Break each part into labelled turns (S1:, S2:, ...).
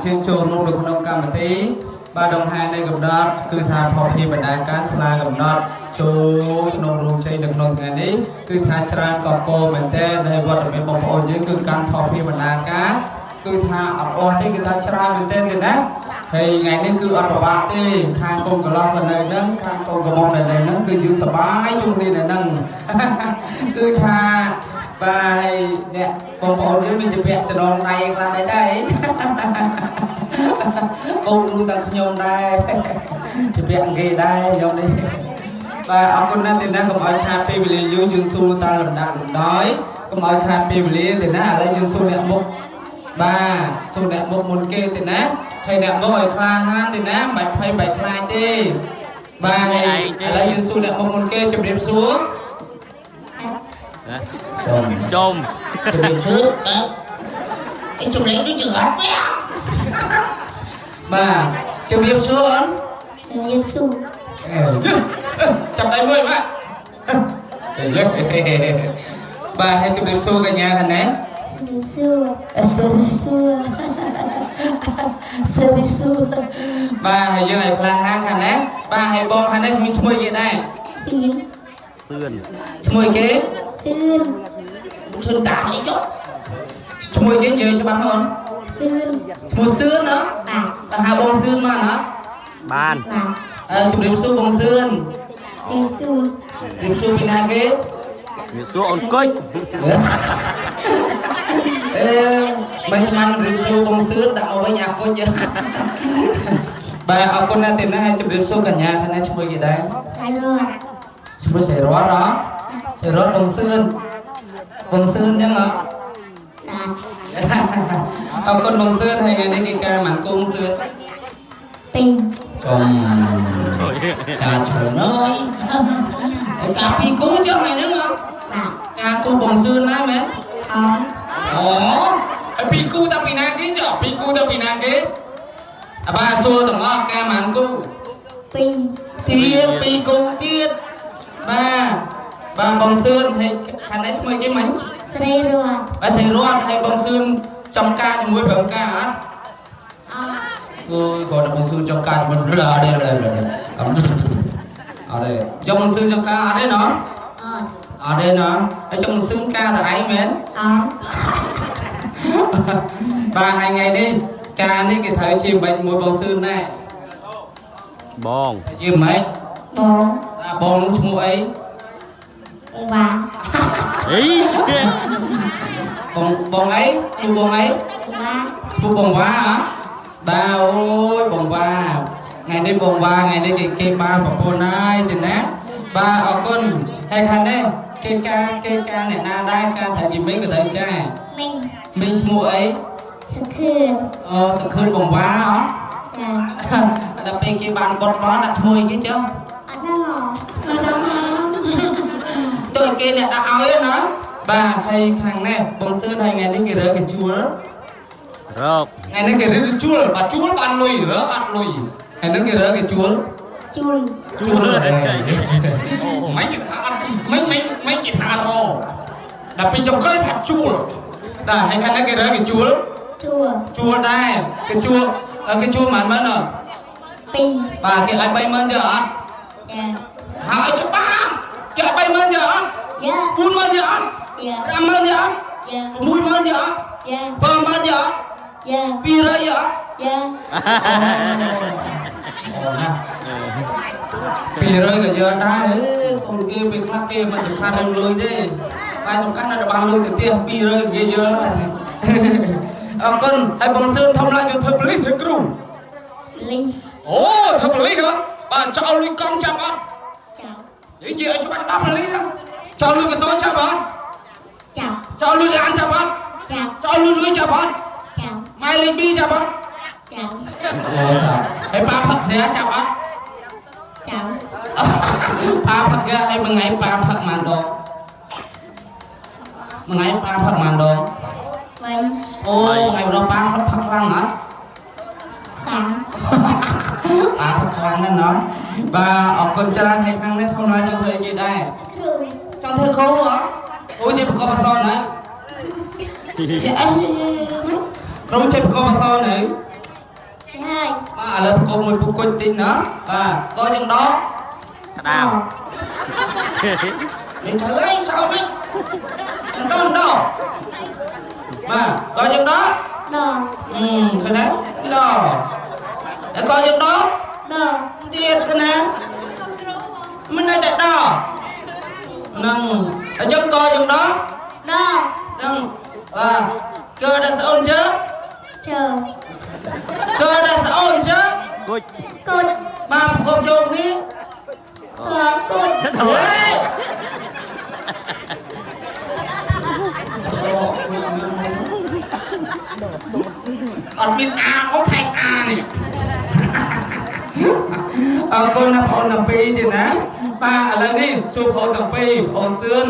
S1: ជើញចូលរួមនៅក្នុងកម្មវិធីបាទដង្ហែនៃកំណត់គឺថាផុសពីបណ្ដាការស្លាកំណត់ចូលក្នុងរោងជ័យនៅក្នុងថ្ងៃនេះគឺថាច្រើនកកមែនទែនហើយវត្តមានបងប្អូនយើងគឺកាន់ផុសពីបណ្ដាការគឺថាអត់អស់ទេគឺថាច្រើនមែនទែនទេណាហើយថ្ងៃនេះគឺអត់ពិបាកទេខាងកូនកន្លោះក៏នៅហ្នឹងខាងកូនកំមុំនៅហ្នឹងគឺយើងសប្បាយជុំគ្នានៅហ្នឹងគឺថាបាទហើយអ្នកបងប្អូនយើងមានជាពាក់ចំណងដៃខ្លះដែរដែរ បូករួមទាំងខ្ញុំដែរជាពាក់អង្គេដែរខ្ញុំនេះបាទអរគុណណាស់ទេណាកុំឲ្យខាតពេលវេលាយូរយើងសួរតាមលំដាប់លំដោយកុំឲ្យខាតពេលវេលាទេណាឥឡូវយើងសួរអ្នកមុខបាទសួរអ្នកមុខមុនគេទេណាហើយអ្នកមុខឲ្យក្លាហានទេណាមិនបាច់ភ័យមិនបាច់ខ្លាចទេបាទហើយឥឡូវយើងសួរអ្នកមុខមុនគេជម្រាបសួរ
S2: ចំ
S3: ចំ
S2: ជំរាបសួរតើអីជំរាបនេះចង្អត់វិញ
S1: បាទជម្រាបសួរអូន
S4: ជំរាបសួរ
S1: ចាប់ដៃមួយបាទបាទហើយជម្រាបសួរកញ្ញាខាងនេះ
S4: ជំរាបសួរជំរាបសួរជំរាបសួរ
S1: បាទហើយយើងឲ្យក្លាហានខាងនេះបាទហើយបងខាងនេះមានឈ្មោះគេដែរ
S4: ទៀន
S3: សឿន
S1: ឈ្មោះគេ
S4: ទៀន
S2: សឿនតាអីចុះ
S1: ឈ្មោះគេនិយាយច្បាស់អូន
S4: ទៀន
S1: ឈ្មោះសឿនណា
S4: បាទ
S1: តើហៅបងសឿនមកណា
S3: បាន
S4: បាទ
S1: អឺជម្រាបសួរបងសឿន
S4: ជំរាបសួរ
S1: ជម្រាបសួរពីណាគេ
S3: មានសួរអូនគុជ
S1: អេមិនស្មានជម្រាបសួរបងសឿនដាក់មកវិញអាគុជបាទអរគុណណាស់ទេណាហើយជម្រាបសួរកញ្ញាខាងនេះឈ្មោះគេដែរ
S4: ស្រីរត់
S1: ឈ្មោះសេរតហ៎សេរតបងសឿនបងសឿនអញ្ចឹងហ៎
S4: បាទ
S1: អរគុណបងសឿនហើយថ្ងៃនេះគេការមិនគង់សឿន
S4: ពីរ
S1: ចំ
S3: ជួយ
S1: ការច្រើនអើយហើយការពីគូចុះថ្ងៃហ្នឹងហ៎
S4: បាទ
S1: ការគូបងសឿនណាមែន
S4: អ
S1: អូហើយពីគូតាំងពីណាគេចុះពីគូតាំងពីណាគេអាបាសួរទាំងអស់ការមិនគូ
S4: ពីរ
S1: ទៀតពីគូទៀតបាទបាទបងសឿនហើយខាងនេះឈ្មោះគេមិញ
S4: ស្រីរត់
S1: បាទសេរតហើយបងសឿនចំការជាមួយប្រការអត់
S4: អ
S1: អើយគាត់បងសឿនចំការជាមួយរអត់ទេអត់ទេអត់ទេចុះបងសឿនចំការអត់ទេណោះ
S4: អ
S1: អត់ទេណោះហើយចុះបងសឿនការតែឯងមែន
S4: អ
S1: បាទហើយថ្ងៃនេះការនេះគេត្រូវជាមិនមួយបងសឿនដែរ
S3: បង
S1: ជាមិន
S4: បង
S1: តាបងនោះឈ្មោះអី
S4: បងវ៉ា
S3: អី
S1: បងបងអីឈ្មោះបងអី
S4: បងវ៉ា
S1: ឈ្មោះបងវ៉ាហ៎បាទអូយបងវ៉ាថ្ងៃនេះបងវ៉ាថ្ងៃនេះគេគេបានប្រពន្ធហើយទេណាបាទអរគុណហើយខាងនេះគេការគេការអ្នកណាដែរការត្រូវជាមីងក៏ត្រូវចា
S4: មីង
S1: មីងឈ្មោះអី
S4: សង្ឃឿន
S1: អសង្ឃឿនបងវ៉ាហ៎
S4: ចា
S1: ដល់ពេលគេបានបុតមកដាក់ឈ្មោះអីគេចុះ
S4: អត់ដឹងហ៎អត់ដឹងហ៎
S1: ទោះគេអ្នកដាក់ឲ្យណាបាទហើយខាងនេះបងសឿនហើយថ្ងៃនេះគេរើគេជួល
S3: រក
S1: ថ្ងៃនេះគេរើគេជួលបាទជួលបានលុយរើអត់លុយថ្ងៃនេះគេរើគេជួល
S4: ជួល
S3: ជួលចៃ
S1: មិនគេថាអត់មិនមិនមិនគេថារដល់ពេលចុងក្រោយថាជួលបាទហើយខាងនេះគេរើគេជួល
S4: ជួល
S1: ជួលដែរគេជួលគេជួលប៉ុន្មានម៉ឺនអត់
S4: ពីរ
S1: បាទគេឲ្យ30000ចុះអត់
S4: ចា
S1: ហើយច្បាស់គេឲ្យ30000ចុះអត់
S4: យ៉ា
S1: 40000ចុះអត់
S4: យ៉ា
S1: 50000ចុះអត់
S4: យ៉ា
S1: 60000ចុះអត់
S4: យ៉ា
S1: 70000ចុះអត់
S4: យ៉ា
S1: 200ចុះអត់
S4: យ៉ា
S1: អូណា200ក៏យកដែរអេកូនគេពេលខ្លះគេមិនសំខាន់រឿងលុយទេតែសំខាន់ដល់បានលុយទៅទៀត200គេយកហើយអរគុណហើយបងសឿនធំឡើងយកធ្វើប៉ូលីសធ្វើគ្រូ
S4: លី
S1: អូធ្វើប៉ូលីសហ៎បាទចោលលុយកង់ចាប់អត់
S4: ចៅ
S1: និយាយឲ្យច្បាស់ដល់ប៉ូលីសហ៎ចោលលុយម៉ូតូចាប់អត់
S4: ចៅ
S1: ចោលលុយឡានចាប់អត់
S4: ចៅ
S1: ចោលលុយលុយចាប់អត់
S4: ចៅ
S1: ម៉ែលេខ2ចាប់អត់
S4: ចៅ
S1: អូចាប់ហើយប៉ាផឹកស្រាចាប់អត់
S4: ចៅ
S1: ប៉ាផឹកគេឲ្យមួយថ្ងៃប៉ាផឹកប៉ុន្មានដងមួយថ្ងៃប៉ាផឹកប៉ុន្មានដង
S4: បី
S1: អូថ្ងៃម្ដងប៉ាផឹកផឹកខ្លាំងអត់
S4: តាំ
S1: ប៉ាផឹកខ្លាំងណាស់ណោះបាទអរគុណច្រើនហើយខាងនេះធំឡើងចង់ធ្វើអីគេដែរ
S4: គ្រូ
S1: ចង់ធ្វើគ្រូហ៎អូចេះប្រកបអក្សរណាអេគ្រូចេះប្រកបអក្សរនៅ មួយពុកគុជតិចណាបាទកជើងដក
S3: ក្តាម
S1: មានធ្វើអីសោកវិញដកដកបាទកជើងដក
S4: ដក
S1: អឺឃើញទេដកហើយកជើងដក
S4: ដក
S1: ទៀតឃើញណាមិនឲ្យតែដកហ្នឹងអញ្ចឹងកជើងដក
S4: ដក
S1: ហ្នឹងបាទជើដាក់ស្អូនជើ
S4: ជើ
S1: ជើដាក់ស្អូនជើ
S3: គុជ
S4: គុជ
S1: បាទប្រកបចូលគ្នា
S4: កគុជ
S1: ហេអត់មានអាអូខែងអានេះអរគុណណាបងប្អូនទាំងពីរទៀតណាបាទឥឡូវនេះសួរបងប្អូនទាំងពីរបងប្អូនសឿន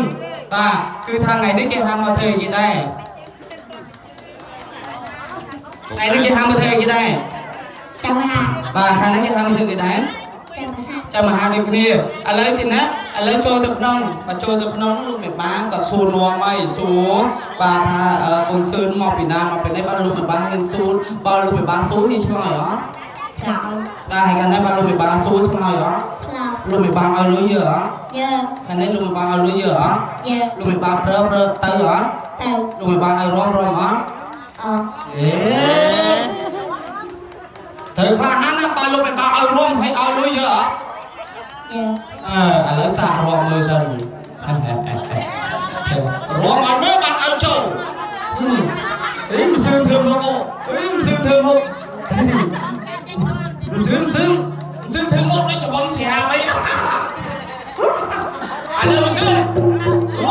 S1: បាទគឺថាថ្ងៃនេះគេហាមមកធ្វើអីគេដែរថ្ងៃនេះគេហាមមកធ្វើអីគេដែរ
S4: ចាំហា
S1: បាទខាងនេះគេហាមមកធ្វើគេដែរ
S4: ចាំហា
S1: ចាំអាហារដូចគ្នាឥឡូវទីណាឥឡូវចូលទៅក្នុងបាទចូលទៅក្នុងលោកមេបាក៏សួរនាំហើយសួរបាទថាកូនសឿនមកពីណាមកពីនេះបាទលោកមេបាហ៊ានសួរបើលោកមេបាសួរហ៊ានឆ្លើយអត់
S4: ឆ្លើយ
S1: បាទហើយកាលនេះបាទលោកមេបាសួរឆ្លើយអត់
S4: ឆ្លើយ
S1: លោកមេបាឲ្យលុយយើអត់
S4: យើ
S1: ខាងនេះលោកមេបាឲ្យលុយយើអត់
S4: យើ
S1: លោកមេបាប្រើប្រើទៅអត់
S4: ទៅ
S1: លោកមេបាឲ្យរំរំអត់
S4: អ
S1: អេត្រូវខ្លះហានណាបើលោកមេបាឲ្យរំហើយឲ្យលុយយើអត់
S4: យើ
S1: អឺឥឡូវសាករំមើលសិនរំឲ្យមើលបាត់ឲ្យចូលអីមិនសឿនធ្វើមកអីមិនសឿនធ្វើមកមិនសឿនសឿនសឿនធ្វើមកដូចច្បងស្រាមអីឥឡូវសឿនរំមក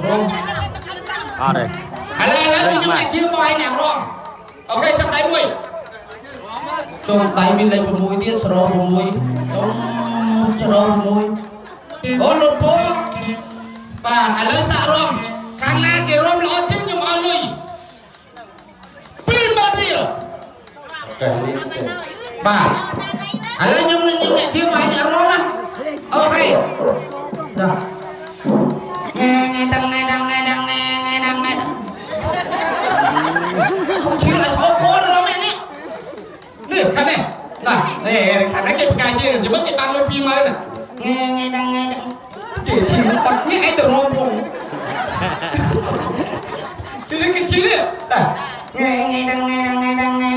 S1: រំ
S3: អត់ទេ
S2: ឥឡូវឥឡូវខ្ញុំតែជាបងឯងអ្នករំអូខេចាប់ដៃមួយ
S1: ចុងដៃមានលេខ6ទៀតសរ6ចុងសរ6អូលោកពូ
S2: បាទឥឡូវសាករំខាងណាគេរំល្អជាងខ្ញុំឲ្យលុយ20000រៀល
S1: កែនេះទេ
S2: បាទឥឡូវខ្ញុំនឹងអ្នកជាបងឯងអ្នករំណាអូខេ
S1: ចា
S2: ថ្ងៃថ្ងៃដងថ្ងៃដងថ្ងៃដងថ្ងៃថ្ងៃដងថ្ងៃខ្ញុំជឿឲ្យស្អូខូនរំឯនេះនេះខាងនេះណានេះខាងនេះគេផ្កាយជាងមើលគេបានលុយ20000ណាថ្ងៃថ្ងៃដងថ្ងៃដង
S1: គេឈីបាត់នេះឯងទៅរំផងគេគេឈីនេះតែ
S2: ថ្ងៃថ្ងៃដងថ្ងៃដងថ្ងៃដងថ្ងៃ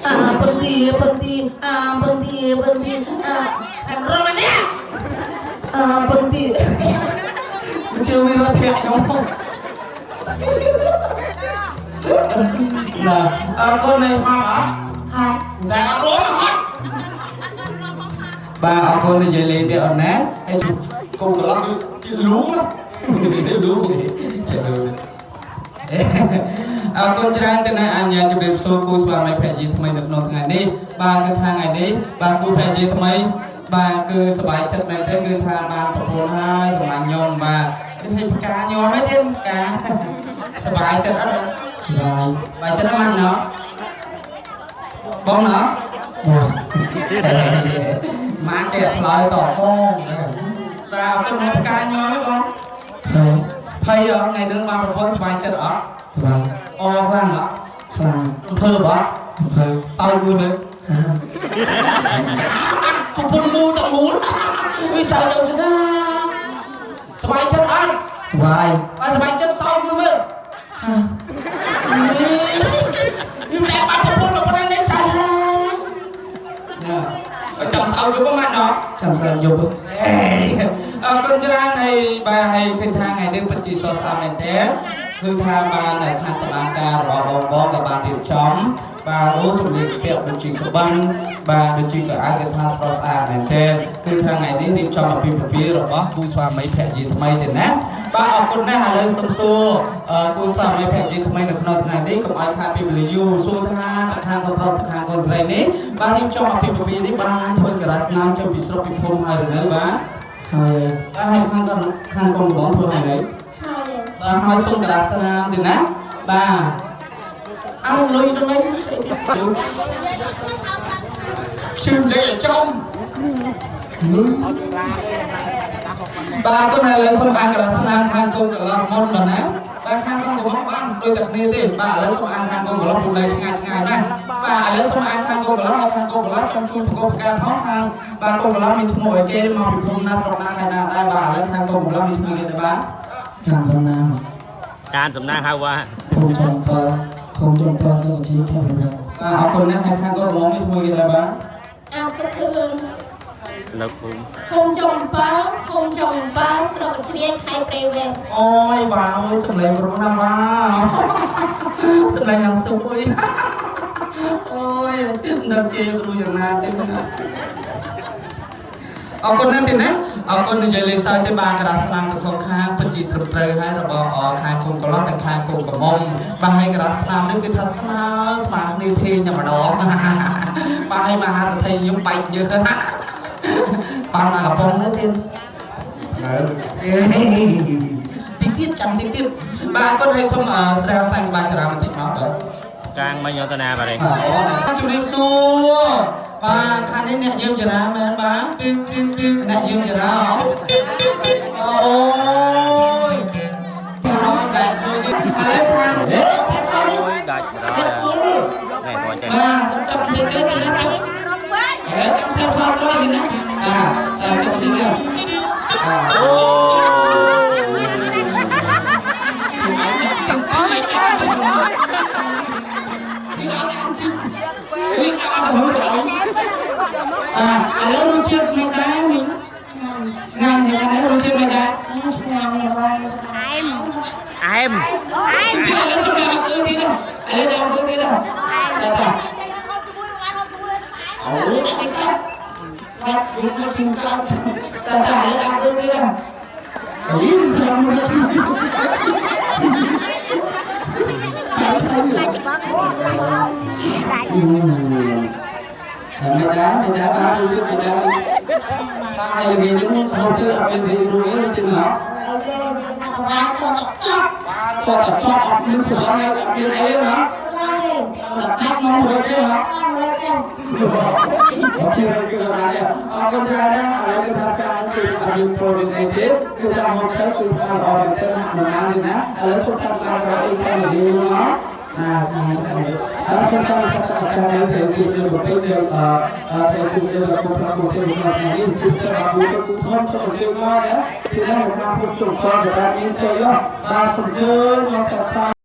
S4: អាពងទីពងទីអាពងទីពងទីអា
S2: អារំឯនេះ
S4: អាពងទី
S1: ជឿវារត់ធាក់ខ្ញុំផងណាអរគុណនៃហត់អត់
S4: ហើយ
S2: តែអត់រំហត់
S1: បាទអរគុណនិយាយលេងទៀតអត់ណាហើយគូកន្លះគឺលូងលូងចេះលូងអរគុណច្រើនទៅណាអញ្ញាជម្រាបសួរគូស្វាមីភរិយាថ្មីនៅក្នុងថ្ងៃនេះបាទគឺថាថ្ងៃនេះបាទគូភរិយាថ្មីបាទគឺសប្បាយចិត្តមែនទេគឺថាបានប្រពន្ធហើយសម្លាញ់ខ្ញុំបាទនេះផ្កាញោមហ្នឹងទេផ្កាសប្បាយចិត្តអត់
S4: សบาย
S1: សប្បាយចិត្តអត់ណោះបងណោះ
S4: បង
S1: ម៉ានគេឆ្លើយតបងបាទអរគុណមកផ្កាញោមហ្នឹងបង
S4: ទៅ
S1: ភ័យអត់ថ្ងៃនេះបានប្រពន្ធសប្បាយចិត្តអត់
S4: សบาย
S1: អខ្លាំងអត់
S4: ខ្លាំង
S1: ធ្វើបើ
S4: ធ្វើ
S1: សើចមួយមើល
S4: ហា
S2: កំពុងមូលតមូលវាសើទៅណា
S1: សប្បាយចិត្តអត់
S4: សบาย
S1: បាទសប្បាយចិត្តសើចមួយមើល
S4: ហា
S2: ខ្ញុំតែបានប្រពន្ធប៉ុណ្ណេះនេះសើ
S1: ណាចាំសើចយប់ហ្នឹងណោះ
S4: ចាំសើយប់
S1: អេអរគុណច្រើនហើយបាទហើយឃើញថាថ្ងៃនេះពិតជាសរសើរមែនទែនគឺថាបានខាងសមាការរបស់បងបងក៏បានរៀបចំបាទអូសម្លៀកបំពាក់ដូចជាក្បិនបាទដូចជាកៅអៅគឺថាស្រស់ស្អាតមែនទែនគឺថាថ្ងៃនេះរៀបចំអាពាហ៍ពិពាហ៍របស់គូស្វាមីភរិយាថ្មីទេណាបាទអរគុណណាស់ឥឡូវសូមសួរគូស្វាមីភរិយាថ្មីនៅក្នុងថ្ងៃនេះកុំឲ្យខាតពេលវេលាយូរសួរថាខាងកូនប្រុសខាងកូនស្រីនេះបានរៀបចំអាពាហ៍ពិពាហ៍នេះបានធ្វើការ៉ាស្នាមចុះពីស្រុកពីភូមិហើយឬនៅបាទ
S4: ហើយ
S1: បាទហើយខាងកូនខាងកូនបងធ្វើហើយហើយ
S4: ហើយ
S1: បាទហើយសូមការ៉ាស្នាមទេណាបាទអោលុយដល់អីស្អីទៀត
S2: ជឿនិយាយឲ្យចំ
S1: បាទគុណឥឡូវសូមអានការ៉ាស្នាមខាងកូនកន្លះមុនបាទណាបាទខាងកូនកំបងបាន
S2: ដូចតែគ្នាទេបាទឥឡូវសូមអានខាងកូនកន្លោះពុំនៅឆ្ងាយឆ្ងាយណាស់បាទឥឡូវសូមអានខាងកូនកន្លោះហើយខាងកូនកន្លោះខ្ញុំជួយប្រកបប្រការផងខាងបាទកូនកន្លោះមានឈ្មោះអីគេមកពីភូមិណាស្រុកណាខេត្តណាដែរបាទឥឡូវខាងកូនកន្លោះមានឈ្មោះអីគេដែរបាទ
S1: ការសំណាង
S3: ការសំណាងហៅว่า
S1: ភូមិចំបើឃុំចំបើសុខជាខេត្តរងបាទអរគុណណាស់ហើយខាងកូនបងមានឈ្មោះអីគេដែរបាទ
S5: អាសុធឿន
S3: នៅភូមិ
S5: ឃុំចុងប៉ាឃុំចុងប៉ាស្រុកជ្រៀងខេត្តព្រៃវែង
S2: អូយវ៉ាវសំឡេងព្រោះណាស់វ៉ាវសំឡេងឡើងស៊ួយអូយនៅជេរព្រោះយ៉ាងណាទេណាអរគុណណាស់ទេណាអរគុណនិយាយលេងសើចទេបាទក្រាស់ស្នាមទាំងសងខាងពិតជាត្រឹមត្រូវហើយរបស់ខាងគុំកន្លោះនិងខាងគុំក្រមុំបាទហើយក្រាស់ស្នាមនេះគឺថាស្មើស្មើគ្នាទេញ៉ាំម្ដងបាទហើយមហាសទ្ធិខ្ញុំបែកយើបានមកកំប៉ុងនេះទៀត តិចទៀតចាំតិចទៀតបាទគាត់ឲ្យសុំស្រាសាញ់បាទចរាបន្តិចមកបាទ
S3: កាងមិនយកទៅណាបាទទេ
S2: បាទអូនជំរាបសួរបាទខាងនេះអ្នកយាមចរាមែនបាទអ្នកយាមចរាអូយចាហើយបែកឃើញនេះឥឡូវខាងហេ
S3: អូយដាច់បណ្ដោយនេះគាត់ចេះ
S2: បាទសុំចាប់តិចទៀតណាចាំហេចាំសេះផតក្រោយនេះណាបាទចាំតិចទៀត
S3: អូ
S2: នេះអត់ទៅក្រោយអាឥឡូវរសជាតិមិនដែរមីងឆ្ងាញ់ហើយឥឡូវរសជាតិមិនដែរ
S4: ឆ្ងាញ់ណាស់
S3: អែម
S2: ឥឡូវសុំដាក់មកគឺទៀតឥឡូវដាក់មកគឺទៀតតែតាអូដាក់ទៅកាត់ដាក់យំមកឈឹងកាត់តែតាឥឡូវដាក់គឺទៀតអីស្លាប់មកមិនដែរមិនដែរបាទរសជាតិមិនដែរបាទហើយល្ងាចនេះហូបទៀតអត់មានរីរួយទេណា
S4: អូខេវាយទៅចប់
S2: គាត់តែចប់អត់មានស្គាល់ហើយអត់មានអីណា
S4: ស្គាល់ទេ
S2: តែដាច់មករួចទេហ៎
S4: អត់ទេ
S1: អូខេគឺថាអរគុណច្រើនណាស់ឥឡូវគឺថាការគឺអត់មានប្រូតេអីទេគឺថាមកទៅគឺថាល្អមែនទែនណាស់ណានេះណាឥឡូវសូមតាមការអីសែននិយាយមកណាណាអរគុណតាមការការនេះសេសុទ្ធប្រពៃណីអឺសេសុទ្ធរបស់គុំប្រពៃណីរបស់នេះគឺថាបុគ្គលគុំធំទៅជើងមកណាគឺថាមកពុទ្ធជុំតតែមានជ័យបាទសូមជើញមកសា